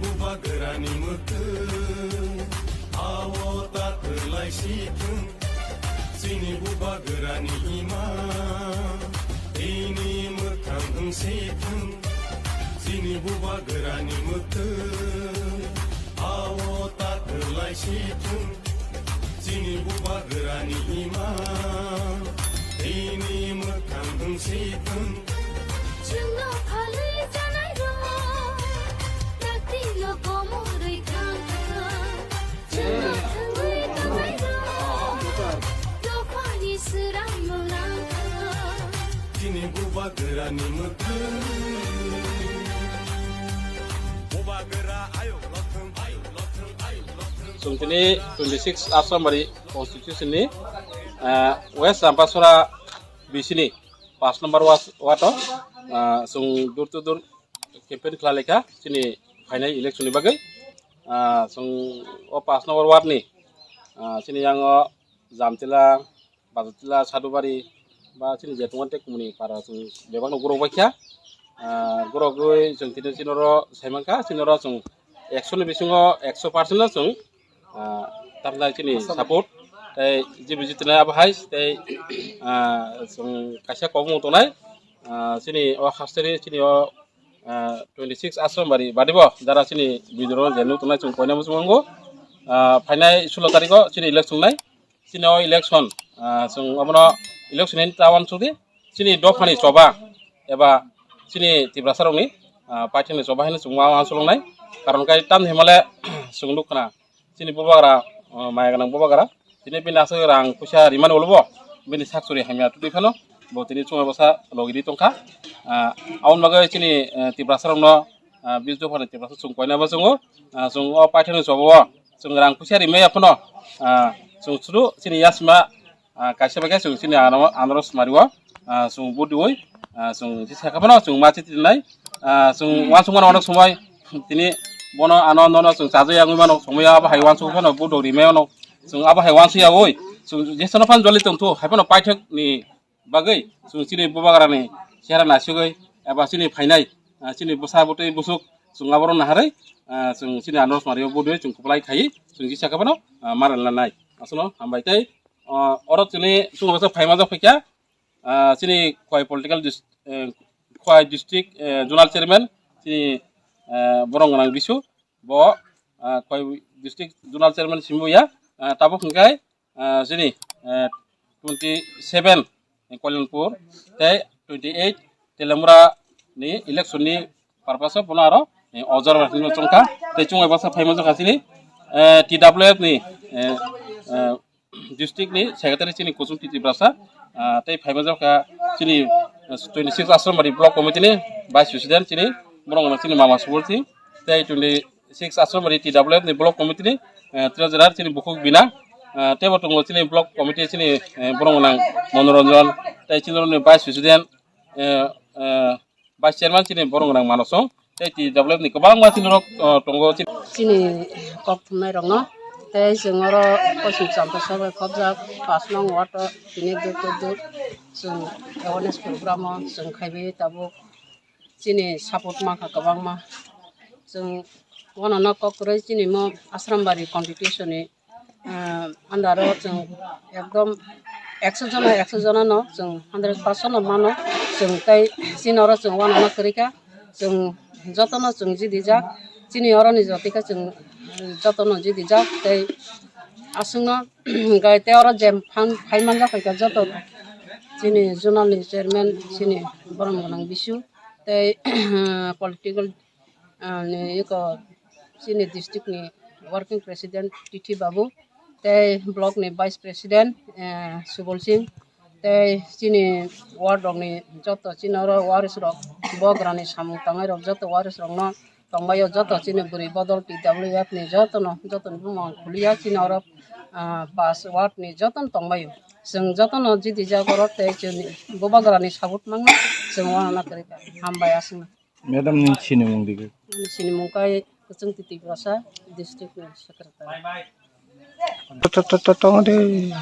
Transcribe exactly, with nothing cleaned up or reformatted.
Bubagrani mwkhwng, ao ta kwlai si thung. Chini bubagrani ima, tini mwkhang wng si thung. Chini bubagrani mwkhwng, ao ta kwlai si thung. Chini bubagrani ima, tini mwkhang wng si thung. Chwngno phalwi chanairok, taktino komorwi thang thang. Chwngno thangwi tongnairok, dophani swrangno lang thang. Chini bubagrani mwkhwng. Bubagra ayuk lothwng, ayuk lothwng, ayuk lothwng. Chwng tini twenty six Asrambari constituency ni, ah, West Champasora B C ni paanch number wa-, ward o, ah, chwng door to door campaign khlai laikha chini phainai election ni bagwi. Ah, chwng o paanch number ward ni, ah, chini yang o Jamtila, Bajotila, Sadubari, ba chini Jetunga tei Kumuni para chwng bebakno gorok baikha. Ah, gorogwi chwng tini chini oro saimankha, chini oro chwng ekso ni bisingo ekso percent no chwng, ah, tamjani chini support tei G B G tini abo hai tei, ah, chwng kaisa kokmung tongnai, ah, chini o hasteni chini o, ah, twenty six Asrambari badibo jara chini bidoro je nuk tongnai chwng koina muchung wngo. Ah, phainai sulo tarikh o chini election nai. Chini o election, ah, chwng obono election ni ta uansukdi. Chini dophani choba eba chini Tiprasa rokni, ah, paithakni choba haino chwng ma uansuknai. Karon khe tamni himale chwng nukha na chini bubagra, ah, maya gwnang bubagra. Tini bini aswk rang puisa rimani ulo bo bini sak churi hamya twi phano bo tini chwng bwsa logi ri tongkha. Ah, aboni bagwi chini, eh, Tiprasa rokno, ah, bis dophani Tiprasa chwng koina bo chwngo. Ah, chwng o paithakni choba o chwng rang puisa rimaya phano, ah, chwng suru chini yasima, ah, kaisa bai khe chwng chini ano, anoro sumari o, ah, chwng vote riwi, ah, chwng jisa kha phano chwng ma chiti nai, ah, chwng uansuk mano onek somoi tini bono ano nono chwng chajak yagwi mano somoi abo hai uansuk phano vote rok rimai ono chwng abo hai uansuk yawi chwng jesano phano joli tongthu hai phano paithak ni bagwi chwng chini bubagrani chehra naisugwi eba chini phainai, ah, chini bwsa bwtwi bwswk chwng aborok naharwi, ah, chwng chini ano sumari o vote riwi chwng kwplai khai chwng jisa kha phano, ah, ma rwna nai. Aswkno hambai tei, ah, oro chini chwng bwsa phaima jok phaikha, ah, chini Khowai political dis-, eh, Khowai district, eh, zonal chairman chini, eh, borok gwnang Bisu bo, ah, Khowai district zonal chairman simi ya, ah, tabuk hwnkhe, ah, chini, eh, twenty seven Kalyanpur tei twenty eight Telamura ni election ni purpose o bono aro, eh, ojor rok chongkha tei chwng bai bwsa phaima jokha chini, eh, T W F ni, eh, eh, district ni secretary chini Kusum Tiprasa, ah, tei phaima jokha chini, eh, twenty six Asrambari block committee ni vice president chini borok no chini Mama Subol Singh tei twenty six Asrambari T W F ni block committee ni, eh, treasurer chini Bukhuk Bina, ah, tei bo tongo chini block committee chini, eh, borok gwnang Monoranjan tei chini vice president, eh, eh, vice chairman chini borok gwnang Manosong tei T W F ni kwbangma chini rok, eh, tongo chini. Chini kok thumnai rokno tei chwng oro Poschim Champasora bai khobjak paanch nong ward o tini dur dur dur chwng awareness program o chwng khaiwi tabuk chini support mankha kwbangma. Chwng uanano kok kwrwi chini mo Asrambari constitution ni, ah, under o chwng ekdom ekso jona, ekso jona no chwng hundred percent no mano. Chwng tei chini oro chwng uanano kwrwi kha. Chwng jotono chwng jidijak. Chini oroni jotoi khe chwng jotono jidijak tei aswkno gai tei oro je phang phai manjak kha joto chini zonal ni chairman chini borom gwnang Bisu. Tei political, ah, ni eko chini district ni working president Tithi Babu, tei block ni vice president, eh, Subol Singh, tei chini ward rok ni joto chini oro waris rok, bubagra ni samung tangnai rok joto waris rok no tongbaio, joto chini bwrwi bodol T W F ni joto no, joto ni bumung ang khuliya chini oro, ah, pass ward ni joto no tongbaio. Chwng joto no jidijak oro tei chini bubagra ni support mangno chwng uanano kwrwi kha. Hambai aswkno. Madam ni sinimung digi. Ani sinimung kai Kuchung Titi Brasa, district ni secretary. To, to, to, to, to, de.